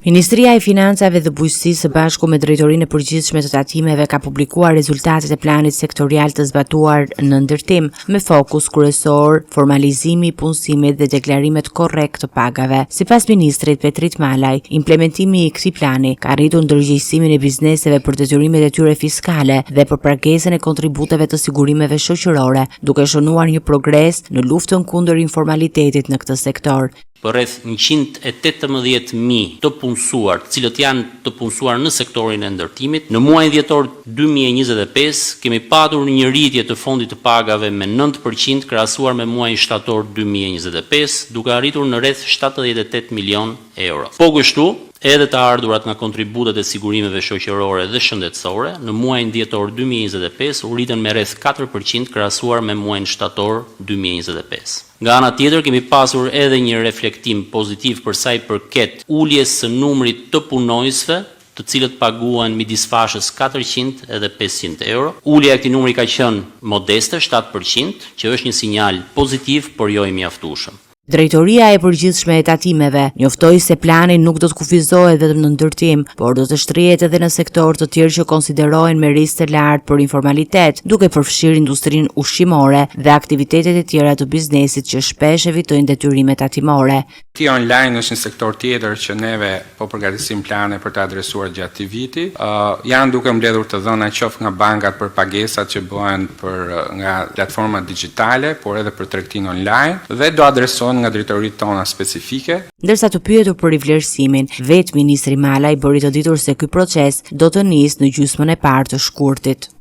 Ministria e Financave dhe Bujqësisë së bashku me Drejtorinë e Përgjithshme të Tatimeve ka publikuar rezultatet e planit sektorial të zbatuar në ndërtim, me fokus kryesor formalizimi i punësimit dhe deklarimet korrekt të pagave. Sipas ministrit Petrit Malaj, implementimi i këtij plani ka rritur ndërgjegjësimin e bizneseve për detyrimet e tyre fiskale dhe për pagesën e kontributeve të sigurimeve shoqërore, duke shënuar një progres në luftën kundër informalitetit në këtë sektor. Për rreth 118,000 të punësuar, të cilët janë të punësuar në sektorin e ndërtimit, në muajin dhjetor 2025 kemi patur një rritje të fondit të pagave me 9% krahasuar me muajin shtator 2025, duke arritur në rreth 78 milion euro. Po kështu, edhe të ardhurat nga kontributet e sigurimeve shoqërore dhe shëndetësore në muajin dhjetor 2025 u rritën me rreth 4% krahasuar me muajin shtator 2025. Nga ana tjetër kemi pasur edhe një reflektim pozitiv për sa i përket uljes së numrit të punonjësve të cilët paguhen midis fashës 400 edhe 500 euro. Ulja e këtij numri ka qenë modeste, 7%, që është një sinjal pozitiv, por jo i mjaftueshëm. Drejtoria e Përgjithshme e Tatimeve njoftoi se plani nuk do të kufizohet vetëm në ndërtim, por do të shtrihet edhe në sektorë të tjerë që konsiderohen me risk të lartë për informalitet, duke përfshirë industrinë ushqimore dhe aktivitetet e tjera të biznesit që shpesh evitojnë detyrimet tatimore. Ti online është një sektor tjetër që neve po përgatisim plane për të adresuar gjatë këtij viti. Janë duke mbledhur të dhëna qoftë nga bankat për pagesat që bëhen për nga platformat digjitale, por edhe për tregtinë online dhe do adresohen nga drejtoritë tona specifike. Ndërsa të pyetur për rivlerësimin, vetë ministri Malaj bëri të ditur se ky proces do të nisë në gjysmën e parë të shkurtit.